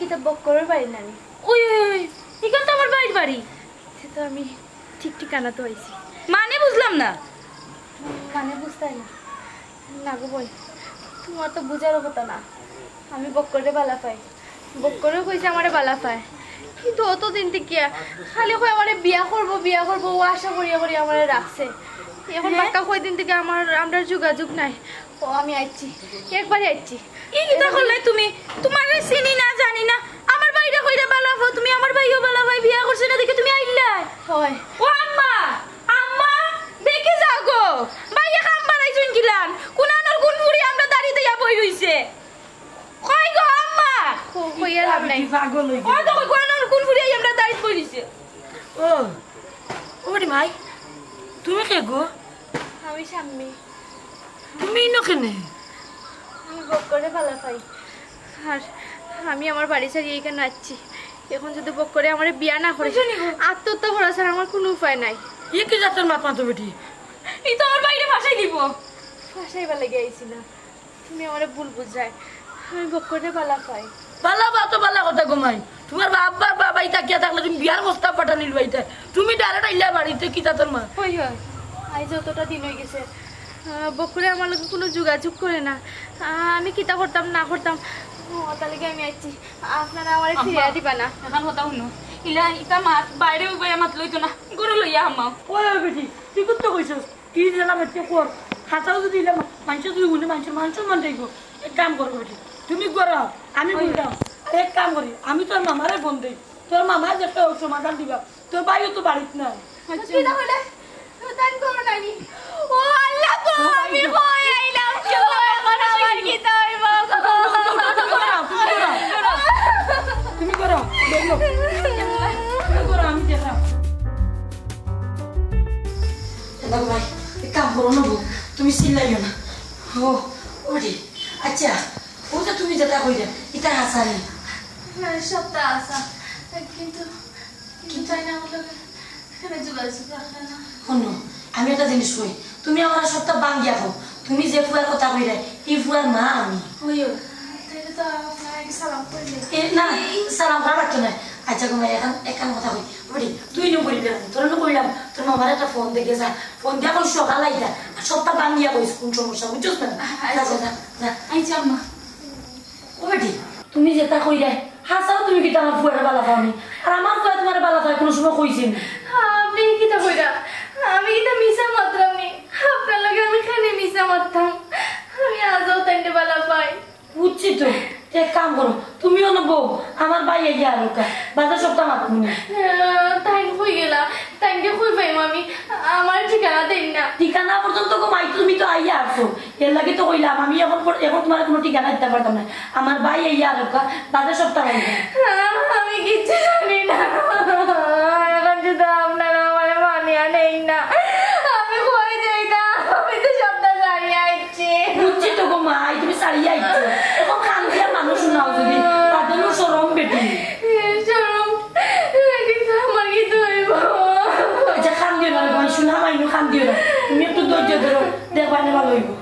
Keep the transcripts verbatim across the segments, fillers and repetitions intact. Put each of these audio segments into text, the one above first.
ইতা বক্করের বাড়ি নানি? ওই, ওই, ওই, ইখান তো আমার ভাইর বাড়ি। সে তো আমি ঠিক ঠিকানাত আইছি। মানে বুঝলাম না। মানে বুঝতায় না? না গো বইন, তুমার তো বুঝারও কথা না। আমি বক্কররে বালা পাই, বক্করেও কইছে আমারে বালা পায়, কিন্তু অতদিন থাকিয়া খালি কয় আমারে বিয়া করবো, বিয়া করবো, অউ আশা করিয়া করিয়া আমারে রাখছে। এখন হ্যাঁ? বাক্কা কয়দিন থাকি আমার, আমরার যোগাযোগ নাই। ও, আমি আইছি, একবারই আইছি। ই কিতা করলায় তুমি? তুমারে চিনি না, জানি না। আমার ভাইরে কইরা বালা পাও, তুমি আমার ভাইও বালা পায়, বিয়া করছে না দেখি তুমি আইলায়। হয়। ও আম্মা, আম্মা, দেখি যাও গো, ভাইয়ে কাম বাড়াইছইন কিলান, কুনানোর কুন ফুরি আমরার দাড়িত আইয়া বই রইছে। কই গো আম্মা? কো-, কইয়া লাভ নাই। পাগল হয়ে ও গেল। দেখো, কুনানোর কুন ফুরি আমরার দাড়িত বই রইছে। ও, ও বেটি মাই, তুমি কে গো? আমি শাম্মী। তুমি ইনো কেনে? আমি বক্করে বালা পাই। আর আমি আমার বাড়ি ছাড়ি এইখানো আইছি। এখন যদি বক্করে আমারে বিয়া না করে, বুঝছো নি গো? আত্মহত্যা করা ছাড়া আমার কুনু উপায় নাই। ই কি জাতর মাত মাতো বেটি? ই তো আমার ভাইরে ফাঁসাই দিবো। ফাঁসাইবার লাগি আইছি না। তুমি আমারে ভুল বুঝরায়। আমি বক্করে বালা পাই। বালা বা তো বালা কথা গো মাই। তুমার বাবার বাবাই থাকিয়া থাকলে তুমি বিয়ার প্রস্তাব পাঠাইলায়। তুমি direct আইলায় বাড়িত, কিতা তোর মা? হয়, হয়। আইজ অতটা দিন অই গেছে। আহ, বক্করে আমার লগে কুনু যোগাযোগ করে না। আহ, আমি কিতা করতাম না করতাম, অতার লাগি আমি আইছি। আপনারা আমারে আম্মা, ফিরাইয়া দিবা না। এখন কথা হুনো। ইলা ইতা মাত বাইরে উবাইয়া মাত লইতো না। গরু লইয়া আম্মা। ওই, ওই বেটি, তুই কুত্তা কইছস? তুই যেলা মাততে কর, হাছাউ যদি ইলা মানষে যদি হুনে মানষর মান সম্মান যাইবো। এক কাম করো বেটি, তুমি ঘরো, আমি বুঝলাম। আর এক কাম করি, আমি তোর মামারে ফোন দেই, তোর মামায় একটা সমাধান দিবা, তোর ভাইও তো বাড়িত নাই। আচ্ছা। কিতা কইলে? তাই করো নানি। ও আল্লাহ গো, ও ভাই আমি গো। কই আইলাম গো, এখন আমার কিতা অইবো গো? তুমি ঘরো, তুমি ঘরো। তুমি ঘরো, দেখো। তুমি ঘরো, আমি দেখলাম। এ দেখো ভাই, এক কাম করো না বউ, তুমি চিল্লাইও না। ও, ওরে, আচ্ছা, ও যে তুমি যেটা কইলে, ইটা হাছা নি? না, সবটা হাছা। কিন্তু, কিন্তু তাই না আমার লগে এখানে যোগাযোগ রাখলে না। হুনো, আমি একটা জিনিস কই, তুমি আমারে সবটা ভাঙ্গিয়া কও, তুমি যে ফুয়ার কথা কইলে, ই ফুয়ার মা আমি। ওই, ওই, তাইলে তো আপনার আগে সালাম কইলে। এ, না, না, সালাম করা লাগতো না। আচ্ছা, গো মাই, এখন, এখন কথা কই, বুঝলি? তুই নু করিবে না, তোর নু কইলাম, তোর মামার একটা ফোন দেখে যা, ফোন দিয়া কই সকাল আইতা, আর সবটা ভাঙ্গিয়া কইস, কোন সমস্যা, বুঝছস না? আচ্ছা। যা, যা, যা, যা। আচ্ছা, আম্মা। ও বেটি, তুমি যেটা কইরায়, হাছাউ তুমি কিতা আমার ফুয়ারে বালা পাও নি? আর আমার ফুয়া তুমারে বালা পায়, কুনু সময় কইছে নি? আপনি কিতা কইরা? আমি কিতা মিছা মাতরাম নি? আপনার লগে আমি কেনে মিছা মাততাম? আমি আজও তাইনরে বালা পাই। বুঝছি তো, তে এক কাম করো, তুমি অনো বও, আমার ভাই আইয়া আর ওকা, বাদে সবটা মাতমু নে। আহ, তাইন কই গেলা? তাইনরে কই পাইমু আমি? আমার ঠিকানা দেইন না। ঠিকানা পর্যন্ত গো মাই, তুমি তো আইয়া আছো, এর লাগি তো কইলাম, আমি এখন পর-, এখন তুমারে কুনু ঠিকানা দিতাম পারতাম না। আমার ভাই আইয়া আর ওকা, বাদে সবটা মাতমু। আহ, আমি কিচ্ছু জানি না। এখন যদি আপনারা আমারে মানিয়া নেইন না, আমি কই যাইতাম? আমি তো সবটা জানি আইছি। বুঝছি তো গো মাই, তুমি ছাড়িয়া আইছো। এখন কান্দিয়া মানুষ হুনাও যদি, তাদেরও শরম বেটি। শরম, কিন্তু আমার কিতা অইবো? আচ্ছা, কান্দিও না রে বোন, হুনা মাই নু, কান্দিও না। তুমি একটু ধৈর্য ধরো, দেখবায় নে ভালা অইবো।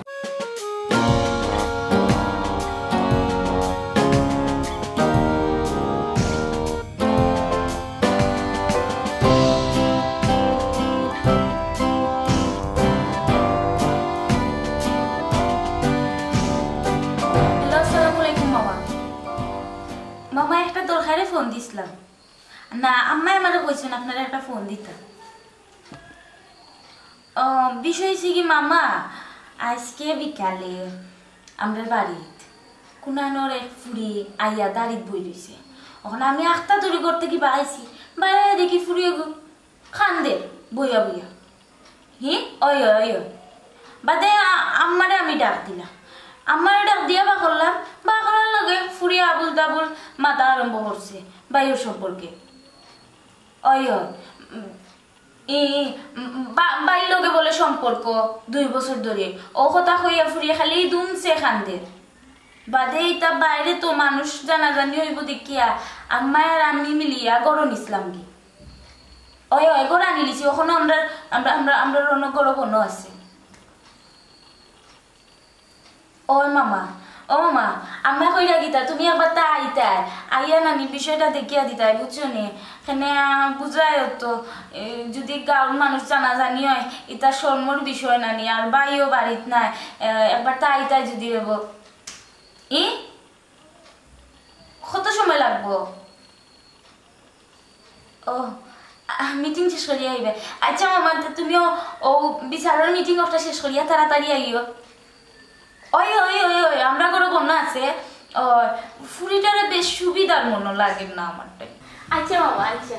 হ্যালো, আসসালামু আলাইকুম মামা। মামা, একটা দরকারে ফোন দিছলাম। না, আম্মায় আমারে কইছইন আপনারে একটা ফোন দিতা। ও, বিষয় অইছে কি মামা, আইজকে বিকালে আমরার বাড়িত কুনানোর এক ফুড়ি আইয়া দাড়িত বই রইছে। অখন আমি আখতা ধরি ঘর থাকি বারাইছি, বারাইয়া দেখি ফুড়ি এগু কান্দের বইয়া বইয়া। হি? অয়, অয়, অয়। বাদে আ-, আম্মারে আমি ডাক দিলাম। আম্মারে ডাক দিয়া বার করলাম, বার করার লগে ফুড়িয়ে আবুল তাবুল মাতা আরম্ভ করছে ভাইর সম্পর্কে। অয়, অয়। উম, ই, উম, বা-, ভাইর লগে বলে সম্পর্ক দুই বছর ধরি। অউ কথা কইয়া ফুড়িয়ে খালি দুমছে কান্দের। বাদে ইতা বাইরে তো মানুষ জানাজানি অইবো দেখিয়া আম্মায় আর আমি মিলিয়া ঘরো নিছলাম গি। অয়, অয়, ঘরো আনিলিছি, অখনো আমরার, আমরা, আমরা, আমরার অনো ঘরো বনো আছে। অয় মামা, ও মা, আম্মা কইরা কিতা, তুমি একবার তা আইতায়, আইয়া নানি বিষয়টা দেখিয়া দিতায়, বুঝছো নি? কেনে, আহ, বুঝায় তো, এ, যদি গাঁওর মানুষ জানাজানি হয়, ইতা শরমর বিষয় নানি, আর ভাইও বাড়িত নাই, এ, একবার তা আইতায় যদি হইব। ই? কত সময় লাগবো? ও, আহ, মিটিং শেষ করিয়া আইবে। আচ্ছা মামা, তে তুমিও ও বিচারর মিটিং একটা শেষ করিয়া তাড়াতাড়ি আইও। ওই, ওই, ওই, ওই, আমরা ঘরো বন্যা আছে। ও, ফুরিটারে বেশ সুবিধার মনো লাগে না আমারটাই। আচ্ছা মামা, আচ্ছা।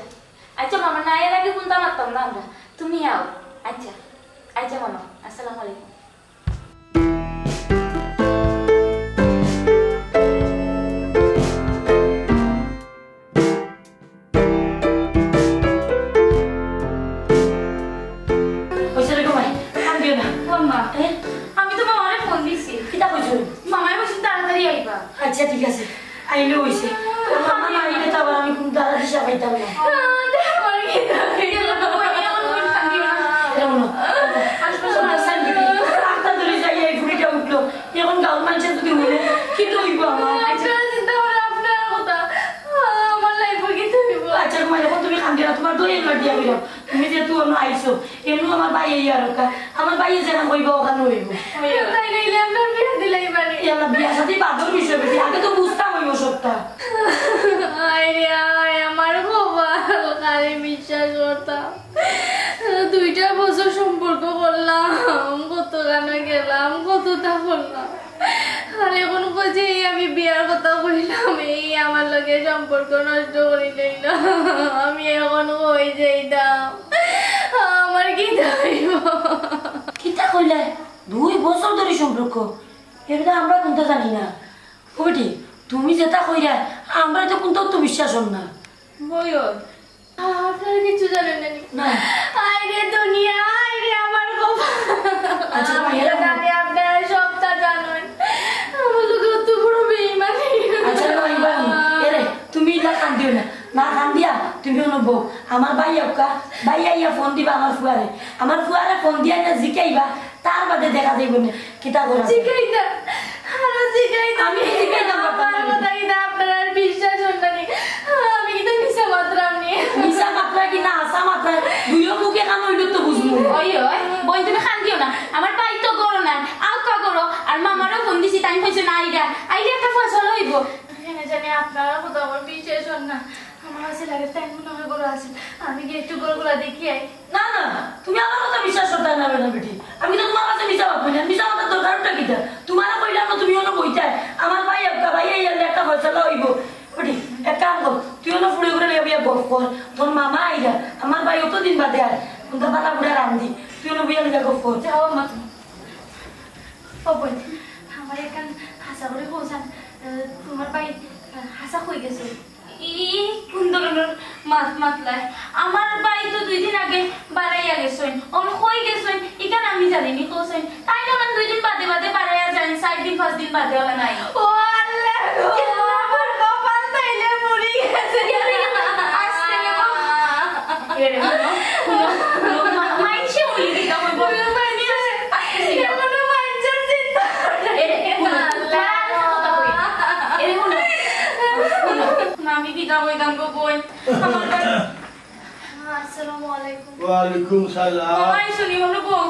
আচ্ছা মামা, না এর আগে কোনটা মারতাম না আমরা। তুমি আও। আচ্ছা। আচ্ছা মামা, আসসালামু আলাইকুম। অইছে রে গো মাই, কান্দিও না। ও মা, এ? আমি তো মামারে ফোন দিছি। কিতা কইছো? মামায় কইছে তাড়াতাড়ি আইবা। আচ্ছা, ঠিক আছে, আইলে অইছে। মামা না আইলে তো আবার আমি কোন দাদা দিশা পাইতাম না। আহ, দেখো, আমার কি দরকার? এরকম করে কান্দিও না। এরকম না। আশপাশে না সাইন দিবি। আটটা ধরে যাই, এই ফুড়িটা উঠলো। এখন গাঁওর মানুষে যদি হুনে, কিতা অইবো আমার? আপনারা চিন্তা করেন আপনারার কথা। আমার লাইফে কিতা অইবো? আচ্ছা, ঘুমাই, এখন তুমি কান্দিও না, তোমার দই এগুলো দিয়া দিলাম। তুমি যেহেতু অনো আইছো, এমনও আমার ভাই এই আর কা-, আমার ভাইয়ে যেখান কইবো, ওখান অইবো। তাই নাইলে আপনার বিয়া দিলাই মানে। এই আমার বিয়া সাথে বাদর বিষয় বেশি, আগে তো বুঝতাম অইবো সবটা। আয় রে আয়, আমার কপাল, কারে বিশ্বাস করতাম। দুইটা বছর সম্পর্ক করলাম, কত গানা গেলাম, কততা করলাম। আর এখন কইছে, এই আমি বিয়ার কথা কইলাম, এই আমার লগে সম্পর্ক নষ্ট করি লইল। আমি এখন কই যাইতাম? আমার কিতা অইবো? কিতা কইলে? দুই বছর ধরি সম্পর্ক? এটা আমরা কোনটা জানি না। ও বেটি, তুমি যেটা কইরা, আমরা তো কোনটা তো বিশ্বাস হন না। বই ওর। আপনারা কিচ্ছু জানেন না নি? না। আয় রে দুনিয়া, আয় রে আমার কপাল। আচ্ছা, মা, এরা জানে, আপনারা সবটা জানেন। আমার লগে অত বড় বেইমানি। আচ্ছা, মা, এবার এরে, তুমি ইলা কান্দিও না। না কান্দিয়া, তুমি অনো বও। আমার ভাই আউক্কা, ভাই আইয়া ফোন দিবা আমার ফুয়ারে। আমার ফুয়ারে ফোন দিয়া না জিকাইবা, তার বাদে দেখা যাইবো নে। কিতা করা যায়? জিকাইতা, আরো জিকাইতা। আমি জিকাইতাম পারতাম না। আমার কথা কিতা আপনারা আর বিশ্বাস করইন না নি? আমি কিতা মিছা মাতরাম নি? মিছা মাতরা কি না হাছা মাতরা? দুইও মুখে কান অইলে তো বুঝমু। ওই, ওই, বইন তুমি কান্দিও না। আমার ভাই তো ঘরো নাই, আউক্কা ঘরো। আর মামারেও ফোন দিছি, তাইন কইছে না আইরা। আইলে একটা ফয়সালা অইবো। কেনে জানি আপনারার কথা আমার বিশ্বাস অর না। আমার কাছে লাগে তাইন মনে হয় ঘরো আছে। আমি গিয়া একটু ঘরগুলা দেখি আই। না, না, তুমি আমার কথা বিশ্বাস করতায় না, বেটা বেটি। আমি তো তোমার কাছে মিছা মাতমু না, মিছা মাতার দরকারটা কিতা? তোমারে কইলাম না তুমি অনো বইতায়। আমার ভাই একটা, ভাই আইলে একটা ফয়সালা অইবো। বেটি, এক কাম কর, তুই অনো ফুড়ি করে লইয়া বইয়া গফ কর। তোর মামা আইরা, আমার ভাই অতদিন বাদে আয়। কোনটা বালা বুড়া রান্ধি, তুই অনো বইয়া লইয়া গফ কর। যাও আম্মা তুমি। ও বইন, আমারে একখান হাছা করি কওছাইন, আহ, তোমার ভাই, আহ, হাছা কই গেছে? ই কোন ধরনর মাত মাতলায়? আমার ভাই তো দুই দিন আগে বারাইয়া গেছইন, অখন কই গেছইন ইখান আমি জানি নি, কওছাইন। তাইন অখন দুই দিন বাদে বাদে বারাইয়া যাইন, চাইর দিন পাঁচ দিন বাদে অলা নাই। ও আল্লাহ গো, আমার কপাল তাইলে পুড়ি গেছে। আস্তে রে বাবা। এরে, হুনো, হুনো, হুনো, মা-, মাইনষে হুনলে কিতা কইবো? মাইনষে, আস্তে ছিল। এখনো মাইনষের চিন্তা। এরে, হুনো, তোমার আর কথা কই। এরে, হুনো, হুনো, হুনো, আমি কিতা কইতাম গো বইন? আমার কাছে আসসালামু আলাইকুম। ওয়ালাইকুম সালাম। মামা, এই শুনি, হলো গো।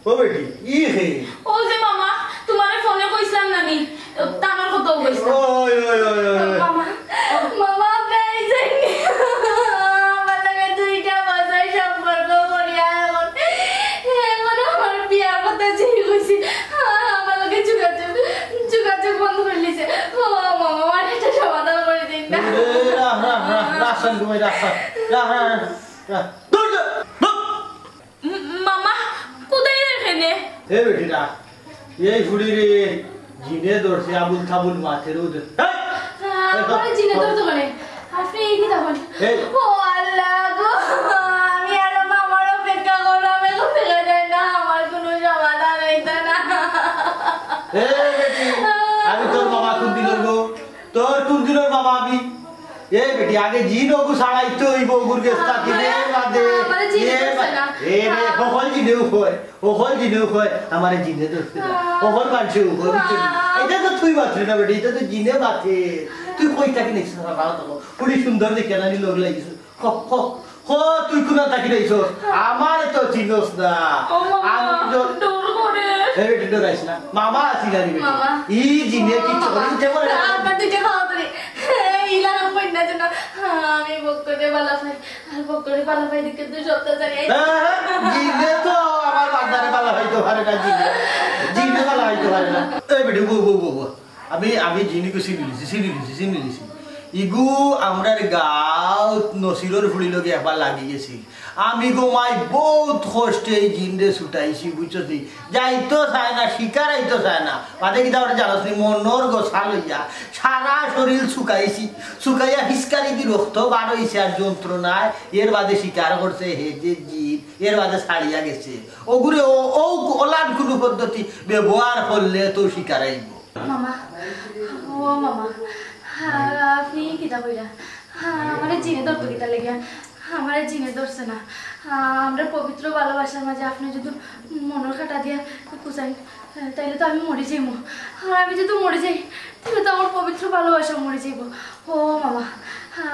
ও বেটি, ই হে? ও যে মামা, তোমারে ফোনে কইছিলাম না নি, তানর কথা কইছিলাম। ওই, ওই, ওই, ওই, ওই। মামা, মামা, আপনি আইছেন নি? আমার লগে দুইটা বছর সম্পর্ক করিয়া এখন, এখন আমার বিয়ার কথা যে কইছি, আমার লগে যোগাযোগ, যোগাযোগ বন্ধ করি দিছে। ও মামা, আমার একটা সমাধান করি দিন না। এ, রাখ, রাখ, রাখ, রাখ, শান্ত ভাই, রাখ, রাখ, রাখ, রাখ, রাখ। দূর যা, দূর। উম, মামা, কোথায় এখানে? এ বেটিরা, এই ফুড়িরে জিনে ধরছে, আবুল তাবুল মাতের ওদের। এই! আহ, আমারে জিনে ধরতো কেনে? আপনি এই কি তখন? এই! ও আল্লাহ গো, আমি আর মামার অপেক্ষা করলাম, এখন দেখা যায় না, আমার কোনো সমাধান হইতো না। এ বেটি, আমি তোর বাবা কোন দিনের গো? তোর কোন দিনের বাবা আমি? এ বেটি, আগে জিন অগু ছাড়াইতে অইবো, অগুর গেছ থাকি রে, বাদে। আমারে জিনে এ ধরছে বা-, না। এ রে, হকল জিনেউ কয়, হকল জিনেউ কয়, আমারে জিনে ধরছে না। হকল মানষেউ কয়, বুঝছস নি? ইটা তো তুই মাতরে না বেটি, ইটা তো জিনে মাতে। তুই কই থাকি নিছস না, বাবা তো। কুড়ি সুন্দর দেখি না, নি লগ লাগিছস। ক, ক, ক, তুই কুনা থাকি নিছস? আমারে তো চিনস না। ও মামা, আমি তো ডর করে। এ বেটি, ডরাইস না। মামা আছি না রে বেটি। মামা। ই জিনে কিচ্ছু করে, উঠে পড়ে না। আমার দুইটা পাও ধরি। এই ইলা কইন না যেন। আমি বক্করে বালা পাই। আর বক্করে বালা পাই দেখে তুই সপ্তাহ জায়গায়। হ্যাঁ, হ্যাঁ, জিনে তো আমার বান্দারে বালা পাইতো পারে না, জিনে। জিনে বালা পাইতো পারে না। এই বেটি, বউ, বউ, বউ, বউ। আমি, আমি জিনিগু চিনিলিছি, চিনিলিছি, চিনিলিছি। ইগু আমরার গাঁওত নসিরর ফুড়ির লগে একবার লাগি গেছিল। আমি গো মাই বউত কষ্টে ই জিনরে ছুটাইছি, বুঝছস নি? যাইতো চায় না, শিকার আইতো চায় না। বাদে কিতা করে জানস নি? মনর গোছা লইয়া সারা শরীর শুকাইছি, শুকাইয়া ফিসকারি দি রক্ত বার অইছে আর যন্ত্রণায় এর বাদে শিকার করছে হে যে জিন, এর বাদে ছাড়িয়া গেছে। অগুরে ও, ও, অলান কুনু পদ্ধতি ব্যবহার করলে তো শিকার আইবো। মামা, ও মামা, হ্যাঁ, আপনি কিতা কইরা? হ্যাঁ, আমারে জিনে ধরতো কিতা লাগিয়া? আমারে জিনে ধরছে না। হ্যাঁ, আমরার পবিত্র ভালোবাসার মাঝে আপনি যদি মনর কাটা দিয়া কুচাইন, তাইলে তো আমি মরি যাইমু। আর আমি যদি মরি যাই, তাইলে তো আমার পবিত্র ভালোবাসা মরি যাইবো। ও মামা,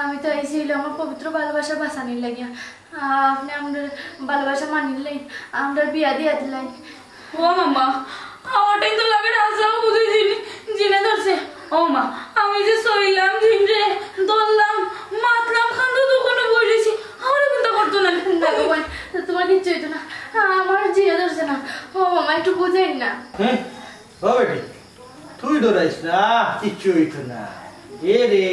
আমি তো আইছি অইলো আমার পবিত্র ভালোবাসা বাঁচানির লাগিয়া। আপনি আমরার ভালোবাসা মানিলাইন, আমরার বিয়া দিয়া দিলাইন। ও মামা, আমার তো লাগে রাজাও বুঝে জিনে, জিনে ধরছে। ও মা, আমি যে সইলাম জিনরে, ধরলাম, মাতলাম, কান্দো তো কোনো বই রইছি, আমারে কুন্তা করতো না। না গো বোন, তোমার কিচ্ছু অইতো না, আমার জিনে ধরছে না। ও মামা, একটু বুঝাইন না। হুম? ও বেটি, তুই ডরাইস না, কিচ্ছু অইতো না। এ রে,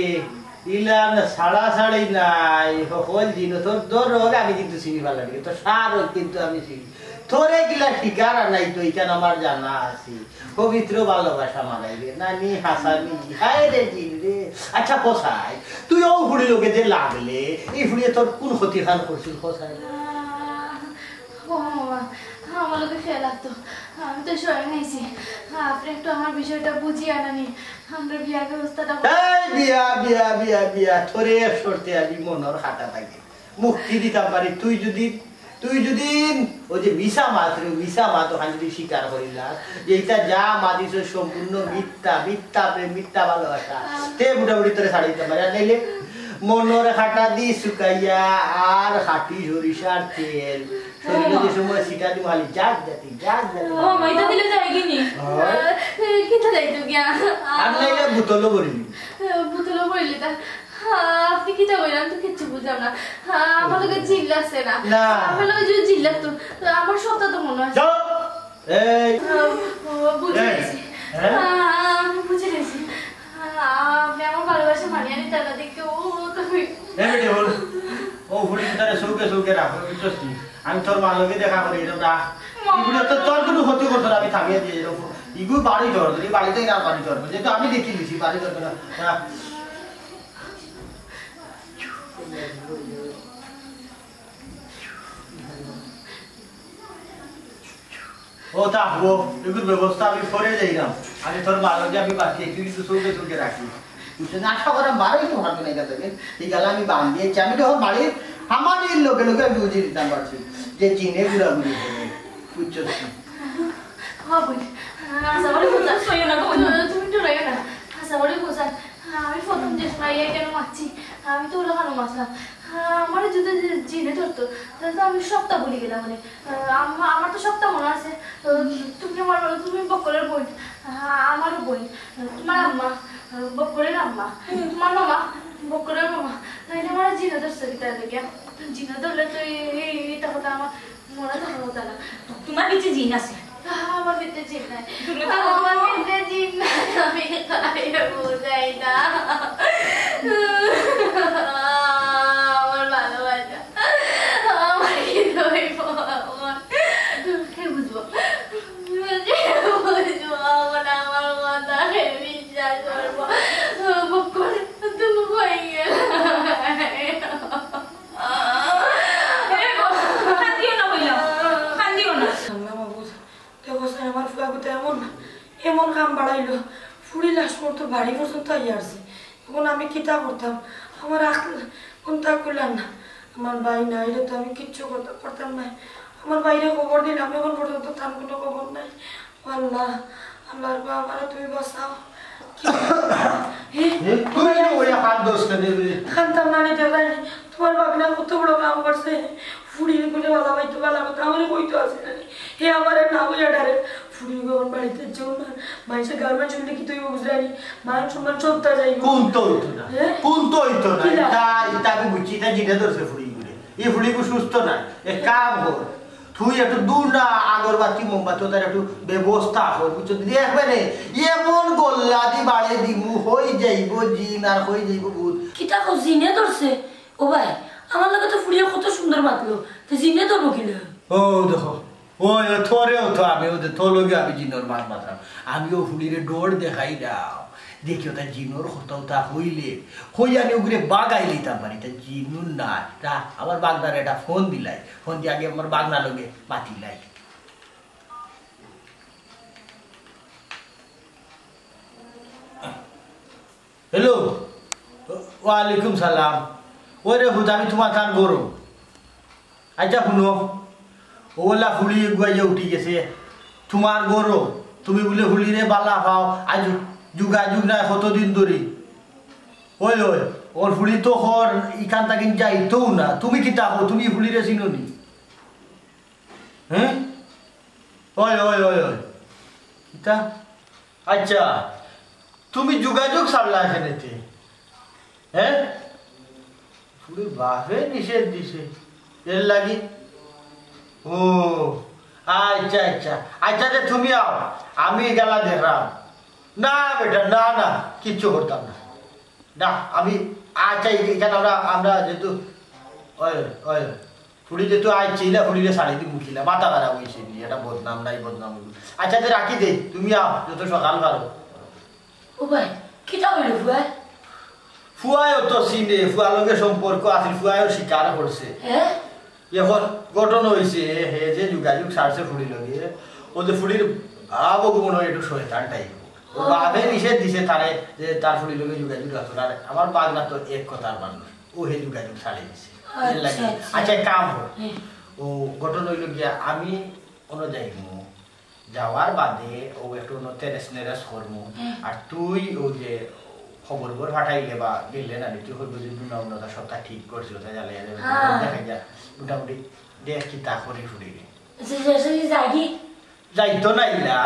ইলা না ছাড়াছাড়ি নাই, হকল জিন তোর ডর অইলে আমি কিন্তু চিনি ভালা লাগে, তোর সার কিন্তু আমি চিনি। তোরে কিলা শিকার আর নাই তো, ইখান আমার জানা আছে। পবিত্র ভালোবাসা মারাইবে, নানি হাসানি, হায় রে জিন রে। আচ্ছা, কসাই, তুই ও ফুড়ির লগে যে লাগলে, ই ফুড়িয়ে তোর কুন ক্ষতিখান করছিল, কসাই? ও মামা, আমার লগে খেয়াল লাগতো। আমি তো স্বয়ং আইছি। আপনি একটু আমার বিষয়টা বুঝিয়া আনানি। আমরা বিয়ার ব্যবস্থাটা এই বিয়া, বিয়া, বিয়া, বিয়া। তোরে এক শর্তে আমি মনর কাটা থাকি মুক্তি দিতাম পারি। তুই যদি, তুই যদি ওই যে মিছা মাত রে, মিছা মাত ওখান যদি স্বীকার করিলাস, যে ইতা যা মাতিস সম্পূর্ণ মিথ্যা, মিথ্যা প্রেম, মিথ্যা ভালোবাসা, তে মোটামুটি তোরে ছাড়ি দিতাম পারি। আর নাইলে মনর কাটা দি শুকাইয়া আর খাঁটি সরিষার তেল শরীরে যে সময় ছিটা দিমু খালি জাগ জাতি, জাগ জাতি। ও, মাইতা দিলে যায় কি নি? হয়। এ, কিতা যাইতো গিয়া? আর নাইলে বোতলও ভরিলি। এ, বোতলও ভরিলি তা। হ্যাঁ, আপনি কিতা কইলেন? আমি তো কিচ্ছু বুঝলাম না। হ্যাঁ, আমার লগে জিন লাগছে না। না। আমার লগে যদি জিন লাগতো, তো আমার সবটা তো মনে হয়। যাও। এই। ও, ও, বুঝে এই। গেছি। হ্যাঁ? আ, আমি বুঝে গেছি। আ, আপনি আমার ভালোবাসা মানিয়া নিতে না দেখে ও তো কই। এ বেটি, হল। ও ফুড়ি তারে চৌকে চৌকে রাখো, বুঝছস নি? আমি তোর মা লগে দেখা করি, এরকম রাখ। মা। ইগুলো তো তোর কোনো ক্ষতি করতো না, আমি থামিয়ে দিয়ে এরকম। ইগু বাড়ি ধর, এই বাড়িতে না বাড়ি ধর। যেহেতু আমি দেখি দিছি, বাড়ি ধর না। রাখ। ও তা হবো, এগুর ব্যবস্থা আমি পরে যাইলাম। আমি তোর মা লগে আমি বাকি একটু কিন্তু চৌকে চৌকে রাখি। বুঝছেন? আশা করা বারোই তো ভালো নাই গেছে। এই গেল আমি বান্ধিয়েছি। আমি যখন বাড়ির আমার এই লগে লগে আমি বুঝিয়ে দিতাম পারছি যে জিনে ঘুরাঘুরি করে। বুঝছো? হ্যাঁ, বুঝ। আশা করি বুঝা। সইও না, গো, তুমি একটু রইও না। আশা করি বুঝা। আমি প্রথম যে সময় ইয়ে কেন মারছি, আমি তো ওলা কেন মারছিলাম। আমার যদি জিনে ধরতো, তাহলে তো আমি সবটা ভুলি গেলাম। মানে, আহ, আম-, আমার তো সবটা মনে আছে। আহ, তুমি আমার, তুমি বক্করের বোন, আহ, আমারও বোন, আহ, তোমার আম্মা, আহ, বক্করের আম্মা, তোমার মামা, বক্করের মামা। তাইলে আমার জিনে ধরছে কিতা লাগে? জিনে ধরলে তো এই, এই, এইটা কথা আমার মনে থাকার কথা না। তোমার ভিতরে জিন আছে। আমার ভিতরে জিন নাই। তুমি তো আমার ভিতরে জিন নাই। আমি কারে বুঝাই না। আমার ভালোবাসা। আমার কি হইব? আমার কে বুঝবো? কে বুঝবো? আমার, আমার কথা কে বিশ্বাস করবো? বক্কর, তুমি কই গেলে? এ গো, কান্দিও না বইলা, কান্দিও না। আল্লাহ মাবুদ, দেখো স্যার, আমার ফুয়া গুতা এমন, এমন কাম বাড়াইলো, ফুড়ি লাশ মরতো বাড়ি পর্যন্ত আইয়া আসছে। এখন আমি কিতা করতাম? আমার আখল মনটা কুলার না। আমার ভাই নাই রে, তো আমি কিচ্ছু করতাম পারতাম না। আমার ভাইরে খবর দিলাম, এখন পর্যন্ত তার কোনো খবর নাই। ও আল্লাহ, আল্লাহর বাবারা, তুমি বাঁচাও। কি? হে, এ, তুমি না ওই হাত দোষ কেন রে? খান্তাম না রে, দেখলাই নি? তোমার ভাগনা কত বড় কাম করছে। ফুড়ির গুলে বালা পাইতো, বালা কথা আমারে কইতো আছে না নি? হে আমারে না বইয়া ডারে। ফুড়ি গো, আমার বাড়িতে যেও না। মাইনষে গার্মেন্টস উঠলে কি তুই বুঝলানি? মান সম্মান সবটা যাইব। কোন তো হইতো না? হ্যাঁ? কোন তো হইতো না? কিলা? ইতা, ইতা আমি বুঝছি, ইতা জিনে ধরছে ফুড়ি গুলে। এই ফুড়ি গো সুস্থ না। এক কাম কর। তুই একটু দূর না, আগরবাতি, মোমবাতি, তার একটু ব্যবস্থা কর, বুঝছো? দেখবে নে, এমন গল্লা দি বাড়ে দিমু, হই যাইব জিন আর হই যাইব ভূত। কিতা কও, জিনে ধরছে? ও ভাই, আমার লগে তো ফুড়িয়ে কত সুন্দর মাতলো, তো জিনে ধরবো কিলা? ও দেখো, ওই, ওই, তোরেও তো আমি, ওই যে তোর লগে আমি জিনর মাত মাতলাম। আমিও ফুড়িরে ডর দেখাই দাও। দেখি ওটা জিনর কথা ওটা হইলে, হইয়া নি ওগুরে বাগাই লইতাম পারি, তা জিনুর না। তা আমার বাগনার একটা ফোন দিলাই, ফোন দিয়ে আগে আমার বাগনার লগে মাতিলাই। হ্যালো, ওয়ালাইকুম সালাম। ওই রে হুদা, আমি তোমার তার গরু। আচ্ছা, শুনো, ওলা ফুড়ি গুয়াইয়া উঠি গেছে, তোমার গরু, তুমি বুলে ফুড়িরে বালা পাও, আজ যোগাযোগ নাই কতদিন ধরি। ওই, ওই, ওর ফুড়ি তো হর ইখান থাকি যাইতও না, তুমি কিতা কও, তুমি ফুড়িরে চিনো নি? হ্যাঁ? ওই, ওই, ওই, ওই। কিতা? আচ্ছা, তুমি যোগাযোগ ছাড়লা কেনেতে? হ্যাঁ? ফুড়ির বাপে নিষেধ দিছে। এর লাগি? ও, আচ্ছা, আচ্ছা। আচ্ছা, তে তুমি আও, আমি গেলা দেখলাম। না বেটা, না, না, কিচ্ছু করতাম না। না, আমি, আচ্ছা, এই, এখানে আমরা, আমরা যেহেতু, ওই, ওই, ফুড়ি যেহেতু আইছে না, ফুড়িরে ছাড়ি দিমু কিলা, মাথা খারাপ হইছে নি, এটা বদনাম নাই, বদনাম হইব। আচ্ছা, তে রাখি দে, তুমি আও, যত সকাল পারো। ও ভাই, কিতা হইল ফুয়ায়? ফুয়ায়ও তো চিনে, ফুয়ার লগে সম্পর্ক আছিল, ফুয়ায়ও স্বীকার করছে। হ্যাঁ? এখন ঘটনা হইছে, হে যে যোগাযোগ ছাড়ছে ফুড়ির লগে, ও যে ফুড়ির বাপ ওগু মনে হয় একটু শয়তান টাইপ। ও ও। বাপে নিষেধ দিছে তারে যে তার ফুড়ির লগে যোগাযোগ রাখতো না। আর আমার বাগনা তো এক কথার মানুষ, ও হে যোগাযোগ ছাড়ি দিছে। এর লাগি। আচ্ছা, আচ্ছা। আচ্ছা, এক কাম হোক। হ্যাঁ। ও ঘটনা হইল গিয়া আমি অনো যাইমু, যাওয়ার বাদে ও একটু অনো তেরেস নেরেস করমু। হ্যাঁ। আর তুই ও যে খবর বর ফাটাইলে বা গেলে না, তুই হইব যে দুনা উন্নতা সবটা ঠিক করছিল, তাই জালে জালে হ্যাঁ। দেখা যা মোটামুটি দেখ কি তা করি ফুড়ি রে। আচ্ছা, আচ্ছা, আচ্ছা, যাই কি? যাইতো না ইলা।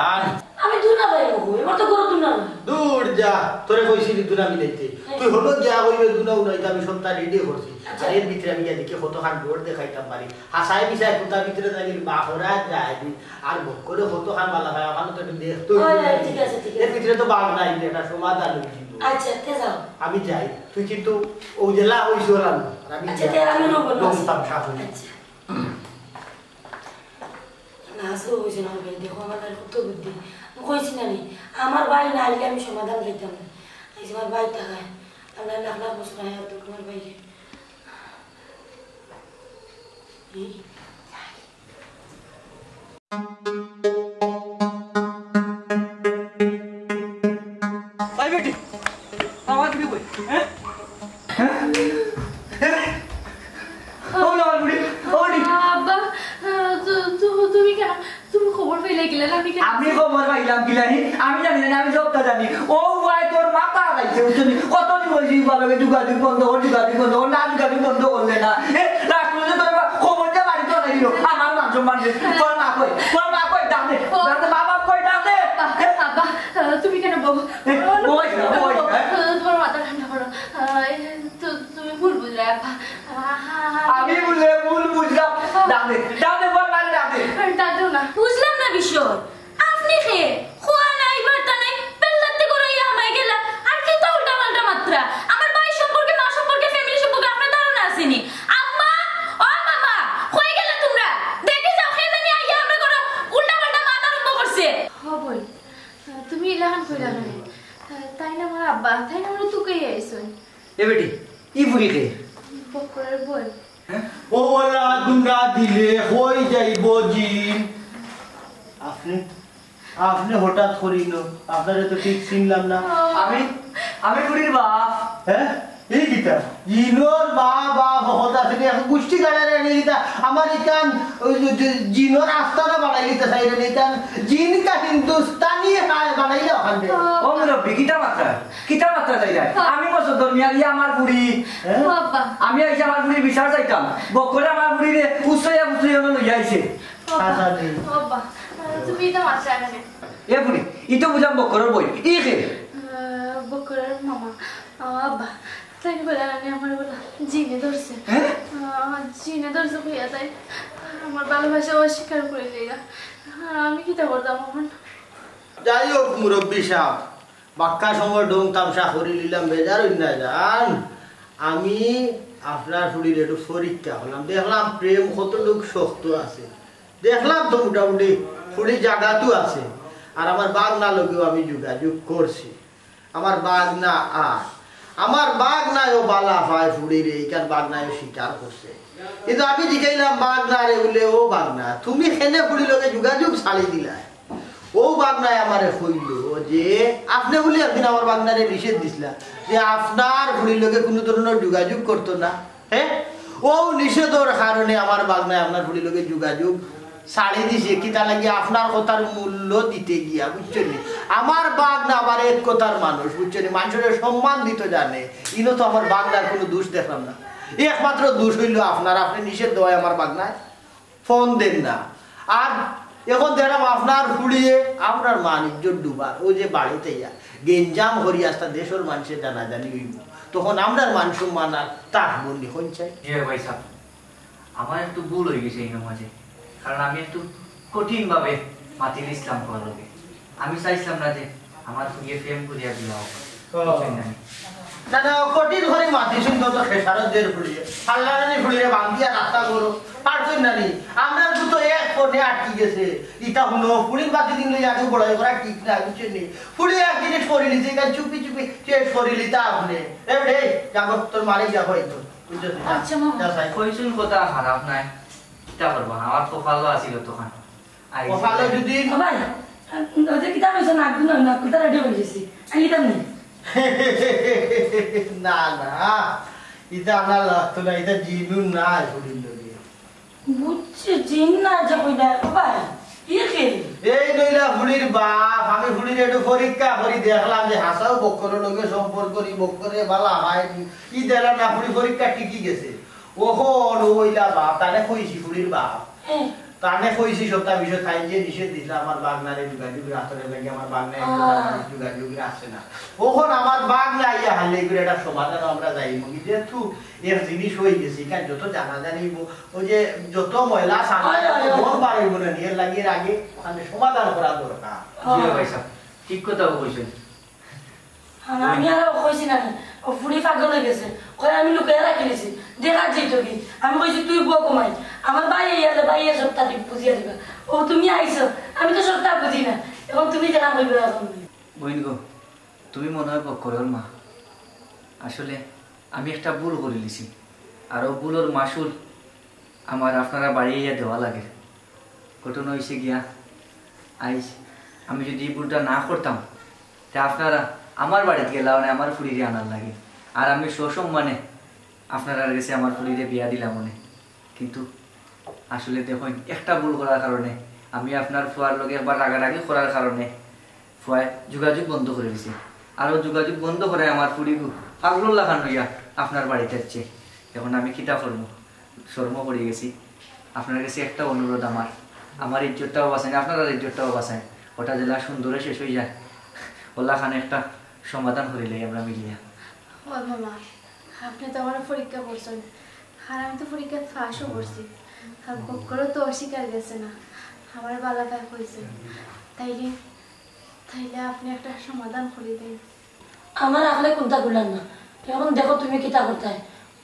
আমি দুনা যাইব গো, এবার তো গরু দুনা না। দূর যা, তোরে কইছি নি দুনা মিলাইতে। হ্যাঁ। তুই হলো গিয়া কইবে দুনা উনাইতে আমি সবটা রেডি করছি। আচ্ছা। আর এর ভিতরে আমি এদিকে কত খান বোর্ড দেখাইতাম পারি। হাসাই মিশাই কোথা ভিতরে যাই বাহরা যাই। আর বক করে কত খান বালা হয়, ওখানে তো একটু দেখতে হয়, হইবে। হয়, ঠিক আছে, ঠিক আছে। এর ভিতরে তো বাঘ নাই, এটা সমাধান হয়ে যাবে। আচ্ছা, তে যাও। আমি যাই, তুই কিন্তু ও জেলা ওই জোরান, আর আমি আচ্ছা, যাই। তে আমি নেবো না। দম তাম সাথে। আচ্ছা। না, আসলে হয়েছে না হবে, দেখো আমার ভাইয়ের কত বুদ্ধি। আমি কইছি না নি, আমার ভাই না আইলে আমি সমাধান পাইতাম না। এই যে আমার ভাই টাকায়, আমরা লাখ লাখ বছর আগে আর তোমার ভাইরে। এই। এই বেটি, আমার বুড়ি কই? হ্যাঁ? ও না, আমার বুড়ি, ও বেটি। আব্বা, আহ, তু-, তু-, তুমি কেন? তুমি খবর পাইলে কিলা না? আমি কেন? আমি খবর পাইলাম কিলা নি? আমি জানি না, আমি সবটা জানি। ও ভাই, তোর মাথা খাইছে, বুঝছো নি? কত দিন হইছে, এই বালকে যোগাযোগ বন্ধ কর, যোগাযোগ বন্ধ কর, না যোগাযোগ বন্ধ করলে না। এ, রাখলো যে তোর মা, খবর দিয়ে বাড়িতে নাই দিল। আমার মান সম্মান নেই। তোর মা কই? তোর মা কই? ডাক দে। ও। ডাক দে, মা বাপ কই? ডাক দে। আব্বা, আব্বা, আহ, তুমি কেন বউ? এ, বউ আইছে না, বউ আইছে না। আহ, তোমার মাথা ঠান্ডা করো। আহ, এই, তু-, তুমি ভুল বুঝলে, আব্বা। আহ, আহ, আহ, আমি বুঝলে ভুল বুঝলাম। ডাক দে, ডাক দে, বল, মারে ডাক দে। ডাক দেও না। বুঝলাম না বিষয়। আপনি কে? খোয়া নাই, বার্তা নাই, পেল্লাতে করে ইয়া হামাই গেলা। আর কিতা উল্টা পাল্টা মাতরা? আমার ভাই সম্পর্কে, মা সম্পর্কে, ফ্যামিলি সম্পর্কে আপনার ধারণা আছে নি? আম্মা, ও মামা, কই গেলা তোমরা? দেখি যাও, কে জানি আইয়া আমরা করে উল্টা পাল্টা মাত আরম্ভ করছে। হ বই, তুমি ইলাখান কইলা কেনে? তাই না আমার আব্বা, তাই না আমার তুকেই আইসন। এ বেটি, ই বুড়ি কে? বকরের বই। ও ওলা গুন্ডা দিলে হই যাইব জিন। আপনি, আপনি হঠাৎ করিল, আপনারে তো ঠিক চিনলাম না। আমি, আমি বুড়ির বাপ। হ্যাঁ? এই কি জিনর মা বাপ হকল আছে নি, এখন গুষ্টি গাড়ারে নি, ইতা আমার ইখান ওই যে, যে জিনর আস্তানা বানাই নিতে চাই রে নি, ইখান জিন কা হিন্দুস্তানি হায় বানাইলে ওখান থেকে। ও মুরব্বি, কিতা মাতরা? কিতা মাতরা যাই যায়? আমি মসজিদ ধর্মিয়া, ইয়া আমার বুড়ি। হ্যাঁ? ও আব্বা। আমি আইসা আমার বুড়ির বিচার চাইতাম। বক্করে আমার বুড়িরে উসইয়া উসইয়া লইয়া আইছে। ও আব্বা, আচ্ছা, জি। ও আব্বা, তুমি ইতা মাতরা কেনে? এ বুড়ি, ই তো বুঝলাম বক্করর বই। ই কে? আহ, বক্করর মামা। ও আব্বা, তাই বলে আমি আমার বলা জিনে ধরছে। হ্যাঁ? আহ, জিনে ধরছে কইয়া তাই আমার ভালোবাসা অস্বীকার করে দিলা। আমি কিতা করতাম এখন? যাই হোক মুরব্বি সাহেব, বাক্কা সময় ঢং তামশা করি নিলাম, বেজার অইন না যান। আমি আপনার ফুড়ির একটু পরীক্ষা করলাম, দেখলাম প্রেম কতটুক শক্ত আছে, দেখলাম তো মোটামুটি ফুড়ি জাগাতও আছে। আর আমার বাগনা লগেও আমি যোগাযোগ করছি। আমার বাগনা আর আমার বাগনায়ও বালা পায় ফুড়িরে, ইখান বাগনায়ও স্বীকার করছে। কিন্তু আমি জিকাইলাম বাগনারে, বলে, "ও বাগনা, তুমি কেনে ফুড়ির লগে যোগাযোগ ছাড়ি দিলায়?" ও বাগনায় আমারে কইল যে, "আপনে বলে একদিন আমার বাগনারে নিষেধ দিছিলা যে আপনার ফুড়ির লগে কোনো ধরনের যোগাযোগ করতো না, হ্যাঁ? ও নিষেধর কারণে আমার বাগনায় আপনার ফুড়ির লগে যোগাযোগ ছাড়ি দিছে, কিতা লাগি আপনার কথার মূল্য দিতে গিয়া, বুঝছইন নি? আমার বাগনা আবার এক কথার মানুষ, বুঝছইন নি? মানুষরে সম্মান দিতে জানে, ইনো তো আমার বাগনার কোনো দোষ দেখলাম না। একমাত্র দোষ অইল আপনার, আপনে নিষেধ দেওয়ায় আমার বাগনায় ফোন দেন না। আর এখন দেখলাম আপনার ফুড়িয়ে আপনার মান ইজ্জত ডুবার, ও যে বাড়িত আইয়া গেঞ্জাম করি আস্তা দেশর মানষে জানাজানি অইব, তখন আমরার মান সম্মান আর থাকবো নি, কইন চাই?" জি ভাই সাহেব, আমার একটু ভুল অই গেছে এই মাঝে, কারণ আমি একটু কঠিনভাবে মাতিলিছিলাম করার লগে। আমি চাইছিলাম না যে আমার ফুড়িয়ে প্রেম করিয়া বিয়া হোক। ও। বুঝছইন না নি? না, না, কঠিন করি মাতিছইন তো, তো খেসারত দের ফুড়িয়ে। ফাল্লারানি ফুড়িয়ে বান্ধিয়া রাস্তা করো। পারছইন না নি? আমরার তো এক ফোনে আটকি গেছে। ইতা হুনো, ফুড়ির বাতি দিন লই আগে বড়াই করা ঠিক না, বুঝছইন নি? ফুড়ি এক জিনিস করি নিছে, ইখান চুপি চুপি শেষ করি লিতা আপনে। এ রে, যাবো, তোর মারে গিয়া কই তো। বুঝছস নি? আচ্ছা, মামা। যা চাই। কইছইন কথা খারাপ নায়। কিতা করবা? আমার কপালও আছিল তখন। আর কপালও যদি ও ভাই, ওই যে কিতা কইছো, নাক গুলো, নাক গুলো রেডি হয়ে গেছি। আমি কিতা নেই? না, না, ইতা আনা লাগতো না, ইতা জিনুন না, ফুড়ির লগে। বুঝছি, জিন না যে কইলা, ও ভাই, কি কে? এই নইলা ফুড়ির বাপ, আমি ফুড়ির একটু পরীক্ষা করি দেখলাম যে হাসাও বক্করের লগে সম্পর্ক করি, বক্করে বালা হয়, ই দিলা না ফুড়ি পরীক্ষা টিকি গেছে। ওখন ওইলা বাপ, তারে কইছি ফুড়ির বাপ। হ্যাঁ। তারে কইছি সবটা বিষয়, তাই যে নিষেধ দিছিল আমার বাগনারে যোগাযোগ রাখতে লাগে, আমার বাগনা এখন আহ। আমার যোগাযোগ রাখছে না। ওখন আমার বাগনা ইয়া হারলে করে একটা সমাধান আমরা যাই মুখে, যেহেতু এর জিনিস হয়ে গেছে, এখানে যত জানা জানি ব-, ওই যে যত ময়লা সামনে হয়, হয়, হয়। ঘর বার হইব না, এর লাগে এর আগে ওখানে সমাধান করা দরকার। জি ভাই সাহেব, ঠিক কথা কইছেন। আর আমি আর কইছি না, ও ফুড়ি পাগল হয়ে গেছে। কই আমি লুকাইয়া রাখি দিছি, দেখা যাইতো কি? আমি কইছি, "তুই বউ কমাই।" আমার ভাই এই আলে, ভাই এই সবটা ঠিক বুঝিয়া দিবা। ও তুমি আইছো, আমি তো সবটা বুঝি না। এখন তুমি দেখা কইবে এখন। বইন গো, তুমি মনে হয় বক্করর মা। আসলে আমি একটা ভুল করি লিছি, আর ও ভুলর মাসুল আমার আপনারা বাড়ি আইয়া দেওয়া লাগে। ঘটনা হইছে গিয়া, আইজ আমি যদি এই ভুলটা না করতাম, তে আপনারা আমার বাড়িত গেলা মানে আমার ফুড়িরে আনার লাগে, আর আমি সসম্মানে আপনারার গেছে আমার ফুড়িরে বিয়া দিলাম মনে। কিন্তু আসলে দেখইন, একটা ভুল করার কারণে, আমি আপনার ফুয়ার লগে একবার রাগারাগি করার কারণে ফুয়ায় যোগাযোগ বন্ধ করে দিছে। আর ও যোগাযোগ বন্ধ করে আমার ফুড়িগু পাগলর লাখান লইয়া আপনার বাড়িত আসছে। এখন আমি কিতা করমু? শরমও পড়ি গেছি। আপনার গেছে একটা অনুরোধ আমার, আমার ইজ্জতটাও বাঁচাইন, আপনার ইজ্জতটাও বাঁচাইন। ওটা যেলা সুন্দরে শেষ হয়ে যায়, ওলাখান একটা সমাধান করিলাই আমরা মিলিয়া। ও মামা, আপনি তো আমার পরীক্ষা করছেন, আর আমি তো পরীক্ষা পাশও করছি, আর বক্করও তো অস্বীকার গেছে না, আমার বালা পায় কইছে। তাইলে, তাইলে আপনি একটা সমাধান করে দিন। আমার আখলে কোনটা গুলার না, এখন দেখো তুমি কিতা করতায়,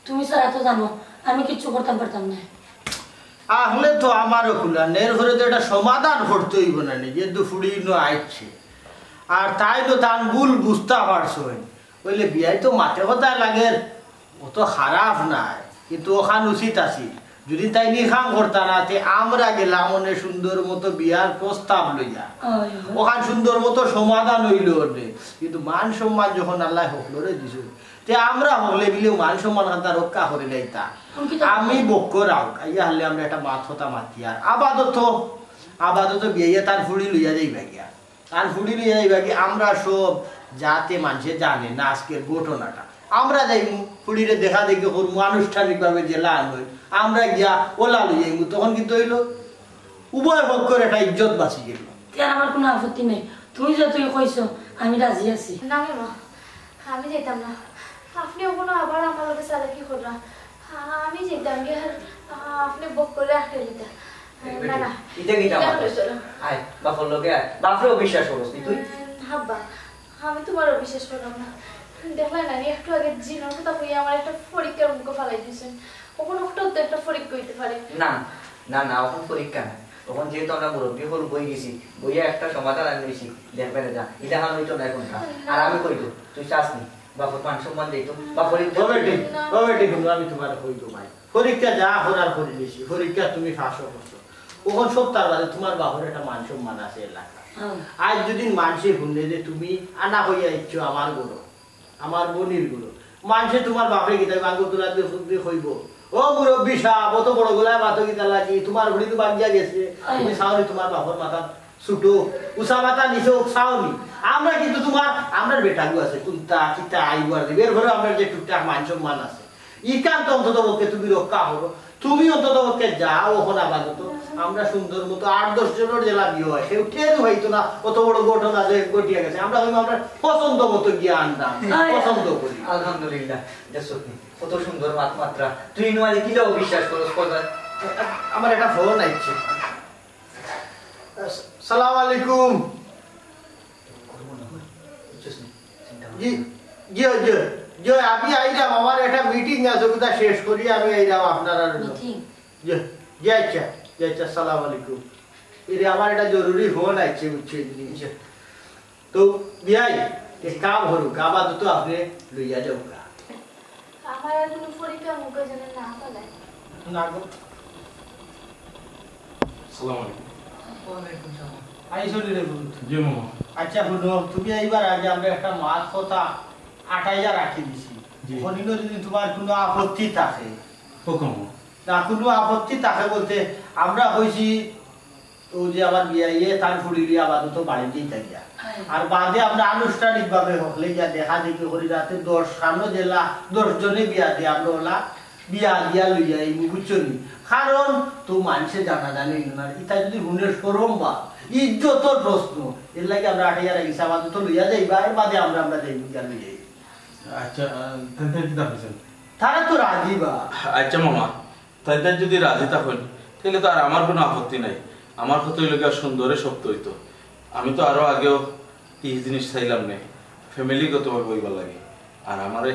তুমি ছাড়া তো জানো আমি কিচ্ছু করতাম পারতাম না। আখলে তো আমারও খুলা নেই, এর ঘরে তো একটা সমাধান করতে হইব না নি, যেহেতু ফুড়ি ইনো আইছে। আর তাই তো তান ভুল বুঝতা পারছইন। কইলে বিয়াই তো মাতে কথা লাগের, ও তো খারাপ নাই, কিন্তু ওখান উচিত আছিল। যদি তাইন ই কাম করতা না, তে আমরা গেলাম অনে সুন্দর মতো বিয়ার প্রস্তাব লইয়া। ওখান সুন্দর মতো সমাধান হইল অনে। কিন্তু মান সম্মান যখন আল্লাহ হকলরে দিছে, তে আমরা হকলে মিলিও মান সম্মান খানতা রক্ষা করি লাইতা। আমি বক্কর আউক, আইয়া হারলে আমরা একটা মাত কথা মাতিয়ার। আপাতত, আপাতত বিয়াইয়ে তার ফুড়ি লইয়া যাইবা গিয়া। তার ফুড়ি লইয়া যাইবা গিয়া, আমরা সব যাতে মানষে জানে না আজকের ঘটনাটা। আমরা যাইমু, ফুড়িরে দেখা দেখি করমু, আনুষ্ঠানিকভাবে যেলা আনইন। আমরা গিয়া ওলা লইয়া আইমু, তখন কিন্তু অইলো উভয় পক্ষর একটা ইজ্জত বাঁচি গেল। তে আর আমার কুনু আপত্তি নাই, তুমি যতই কইছো আমি রাজি আছি। না মামা, আমি যাইতাম না। আপনে অখনো আবার আমার লগে চালাকি কররা। আমি যাইতাম গিয়া, আর আপনে বক্কররে আটকাই দিতা। না, না। ইটা কিতা ইটা মাত? আয়, বাফর লগে আয়। বাফরে অবিশ্বাস করস নি তুই? উম, আব্বা, আমি তুমারে অবিশ্বাস করলাম না। দেখলায় না নি, একটু আগে জিনর কথা কইয়া আমার একটা পরীক্ষার মুখো ফালাই দিছইন। অখন অখটাও তো একটা পরীক্ষা অইতে পারে। না, না, না, অখন পরীক্ষা না। অখন যেহেতু আমরা মুরব্বি অকল বই গেছি, বইয়া একটা সমাধান আনি লইছি, দেখবে না যা। ইটা আমার অইতো না অখন। আর আমি কই তো, তুই চাস নি? বাফর মান সম্মান দেই তো, বাফর ইজ্জত ও বেটি, ও বেটি, হুনো, আমি তুমারে কই তো ভাই। পরীক্ষা যা করার করি নিছি, পরীক্ষা তুমি পাসও করছো। অখন সব তার বাদে তুমার বাফর একটা মান সম্মান আছে এলাকা। হ্যাঁ। আইজ যদি মানষে হুনে যে তুমি আনা কইয়া আইছো আমার ঘরো, আমার বইনর ঘরো, মানষে তুমার বাফরে কিতা আঙ্গুল তুলা দি কইবো, "ও মুরব্বি সাব, অত বড় গলায় মাতো কিতা লাগি? তুমার ঘড়ি তো ভাঙ্গিয়া গেছে, তুমি চাও নি তুমার বাফর মাথা ছুটো, উচা মাথা নিচে অউক চাও নি?" আমরা কিন্তু তুমার, আমরার বেটাগু আছে, কুন্তা, কিতা, আইবো আর দিবো, এরপরে আমরার যে টুকটাক মান সম্মান আছে, ইখান তো অন্তত পক্ষে তুমি রক্ষা করো। তুমি অন্তত পক্ষে যাও অখন আপাতত। আমরা সুন্দর মতো আট দশ জনর যেলা বিয়া অয়, কেউ টেরও পাইতো না অত বড় ঘটনা যে ঘটিয়া গেছে। আমরা কইমু আমরা পছন্দ মতো গিয়া আনতাম, আয়। পছন্দ করি। আলহামদুলিল্লাহ, দেখছস নি, কত সুন্দর মাত মাতরা। তুই ইনো আইলে কিলা অবিশ্বাস করস, কর না। আমার একটা ফোন আইছে। সালাম আলাইকুম। জি, জি, জি, জি, আমি আইরাম, আমার একটা মিটিং আছে, ওটা শেষ করি আমি আইরাম আপনার আর। মিটিং? জি, জি, আচ্ছা, জি, আচ্ছা, সালাম আলাইকুম। এরে, আমার একটা জরুরি ফোন আইছে, বুঝছেন নি? জি। তো বিয়াই, এক কাম করুক, আপাতত আপনে লইয়া যাউক্কা। আমার আর কুনু পরীক্ষা মুখে যেন না ফালায়। না গো। সালাম আলাইকুম। ওয়ালাইকুম সালাম। আইছো নি রে পুত? জি মামা। আচ্ছা, হুনো, তুমি আইবার আগে আমরা একটা মাত কথা আটাইয়া রাখি দিছি। জি। অখন ইনো যদি তুমার কুনু আপত্তি থাকে। হুকুম। না, কুনু আপত্তি থাকে বলতে, আমরা কইছি অউ যে আমার বিয়াইয়ে তার ফুড়ি লইয়া আপাতত বাড়িত যাইতা গিয়া। হ্যাঁ। আর বাদে আমরা আনুষ্ঠানিকভাবে হকলে গিয়া দেখা দেখি করি, যাতে দশ খানো যেলা, দশ জনে বিয়া দিয়া আমরা ওলা বিয়া দিয়া লইয়া আইমু, বুঝছো নি? কারণ তো মানষে জানাজানি অইলো না, ইতা যদি হুনে শরম বা ইজ্জতর প্রশ্ন, এর লাগি আমরা আটাইয়া রাখি দিছি, আপাতত লইয়া যাইবা, এর বাদে আমরা, আমরা যাইমু গিয়া লইয়া আইমু। আচ্ছা, আহ, তাইন, তাইন কিতা কইছইন? তারা তো রাজি বা। আচ্ছা মামা, তাইন, তাইন যদি রাজি থাকইন, তাইলে তো আর আমার কুনু আপত্তি নাই। আমার কথা অইলো গিয়া সুন্দরে শক্ত অইতো। আমি তো আরো আগেও ই জিনিস চাইলাম নে, ফ্যামিলিগতভাবে অইবার লাগি। আর আমারে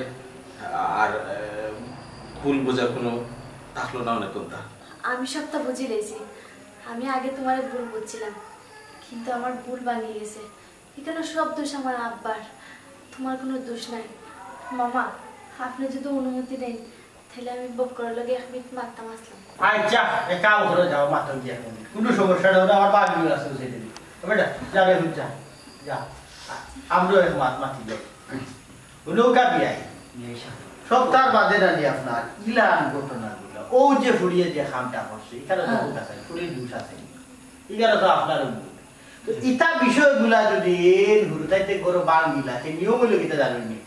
আর, আহ, ভুল বুঝার কুনু থাকলো না অনে কুন্তা। আমি সবটা বুঝি লাইছি। আমি আগে তুমারে ভুল বুঝছিলাম, কিন্তু আমার ভুল ভাঙ্গি গেছে। ইখানো সব দোষ আমার আব্বার, তুমার কুনু দোষ নাই। মামা, আপনে যদি অনুমতি দেইন, তাইলে আমি বক্করর লগে এক মিনিট মাততাম আছলাম। আচ্ছা, এক কাম করো, যাও, মাতো গিয়া। কুনু সমস্যা নাই, ওটা আমার বাগনি আছে, বুঝাই দিবি। ও বেটা, যা রে, যা, যা। আমরাও এক মাত মাতি যাই। হুনউক্কা বিয়াই। সপ্তাহ বাদে না নি আপনার ইলান ঘটনাগুলা। অউ যে ফুড়িয়ে যে কামটা করছে, ইখানো তো হ্যাঁ। ভুল আছে, ফুড়ির দোষ আছে। ইখানো তো আপনারও ভুল। তো ইতা বিষয়গুলা যদি হুরুতাইতে ঘরো ভাঙ্গিলা, তে নিয়ম অইলো কিতা জানইন নি?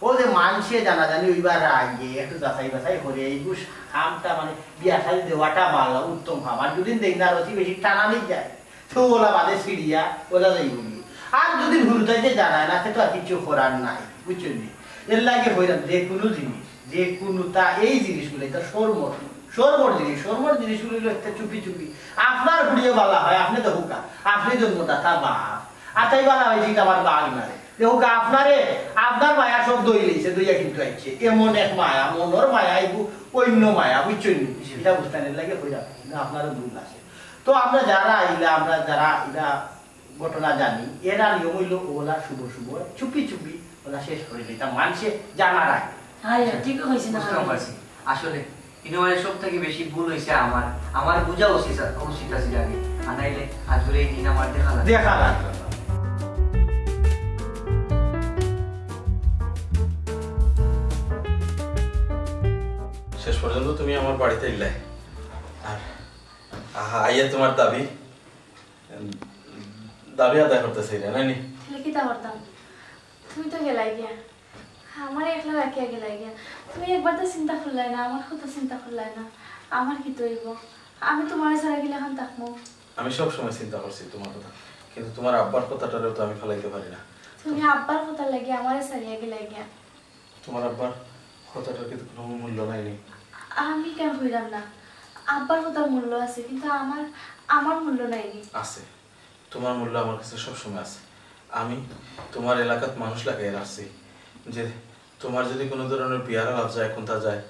অউ যে মানষে জানাজানি অইবার আগে একটু যাচাই বাছাই করি, ইগু কামটা মানে বিয়া শাদি দেওয়াটা ভালা, উত্তম কাম। আর যদি দেখইন না, অতি বেশি টানানি যায়, তো ওলা বাদে ছিড়িয়া ওলা যাইবো গি। আর যদি হুরুতাইতে জানায় না, তে তো আর কিচ্ছু করার নাই, বুঝছইন নি? এর লাগি কইরাম, যে কুনু জিনিস, যে কুনুতা, এই জিনিসগুলা, ইতা শরমর, শরমর জিনিস, শরমর জিনিসগুলা অইলো একটা চুপি চুপি। আপনার ফুড়িয়ে ভালা অয়, আপনে দেখউক্কা, আপনে জন্মদাতা বাপ, আর তাই ভালা অয় যে ইটা আমার বাগনারে। দেখউক্কা, আপনারে, আপনার মায়া সব ধইলাইছে, ধইয়া কিন্তু আইছে। এমন এক মায়া, মনর মায়া, ইগু অইন্য মায়া, বুঝছইন নি? ইটা বুঝতাম, এর লাগি কইরাম, না, আপনারও ভুল আছে। তো আমরা যারা আইলা, আমরা যারা ইলা ঘটনা জানি, এরা নিয়ম অইলো ওলা শুভ শুভ, চুপি চুপি ওলা শেষ করি দিতাম, মানষে জানার আগে। হ্যাঁ, হ্যাঁ, ঠিক কইছেন বুঝতাম আপনি। পারছি। আসলে, ইনো মানে সব থাকি বেশি ভুল অইছে আমার। আমার বুঝা উচিত, উচিত আছিল আগে। আর নাইলে আজকে এই দিন আমার দেখা লাগতো। দেখা লাগতো না। পর্যন্ত তুমি আমার বাড়িত আইলায়, আর আহা, আইয়া তোমার দাবি, দাবি আদায় করতে চাইলায় না নি? তাইলে কিতা করতাম? তুমি তো গেলায় গিয়া, আমারে একলা রাখিয়া গেলায় গিয়া। তুমি একবার তো চিন্তা করলায় না, আমার কথা চিন্তা করলায় না। আমার কিতা অইবো? আমি তোমারে ছাড়া কিলাখান থাকমু? আমি সব সময় চিন্তা করছি তোমার কথা, কিন্তু তোমার আব্বার কথাটারেও তো আমি ফালাইতে পারি না। তুমি আব্বার কথার লাগি আমারে ছাড়িয়া গেলায় গিয়া। তোমার আব্বার কথাটার কিন্তু কোনো মূল্য নাই নি? আমি কেনে কইরাম না? আব্বার কথার মূল্য আছে, কিন্তু আমার, আমার মূল্য নাই নি। আছে, তোমার মূল্য আমার কাছে সবসময় আছে। আমি তোমার এলাকাত মানুষ লাগাই রাখছি যে তোমার যদি কোনো ধরনের বিয়ার আলাপ যায়, কুন্তা যায়,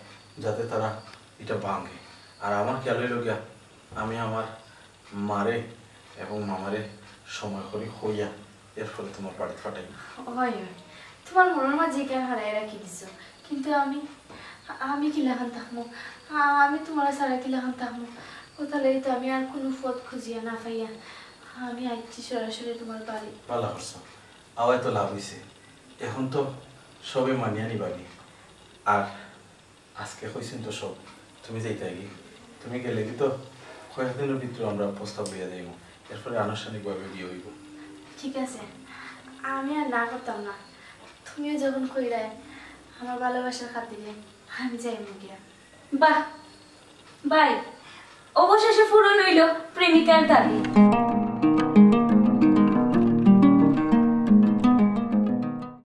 যাতে তারা ইটা ভাঙে। আর আমার খেয়াল অইলো গিয়া, আমি আমার মারে এবং মামারে সময় করি কইয়া এরপরে তোমার বাড়িত পাঠাইমু। অয়, অয়। তোমার মনর মাঝে ইখান হারাই রাখি দিছো, কিন্তু আমি, আমি কিলাখান থাকমু? আ-, আমি তোমারে ছাড়া কিলাখান থাকমু? অতার লাগি তো আমি আর কুনু পথ খুঁজিয়া না পাইয়া আমি আইছি সরাসরি তোমার বাড়ি। ভালা করছো, আওয়ায় তো লাভ অইছে। এখন তো সবে মানিয়া নিবা নি। আর আজকে কইছইন তো সব, তুমি যাইতায় গি। তুমি গেলে গি তো কয়েকদিনর ভিতরে আমরা প্রস্তাব লইয়া যাইমু, এরপরে আনুষ্ঠানিকভাবে বিয়া অইবো। ঠিক আছে, আমি আর না করতাম না। তুমিও যখন কইরায়, আমার ভালোবাসার খাতিরে আমি যাইমু গিয়া। বাহ ভাই, অবশেষে পূরণ অইলো প্রেমিকার দাবি।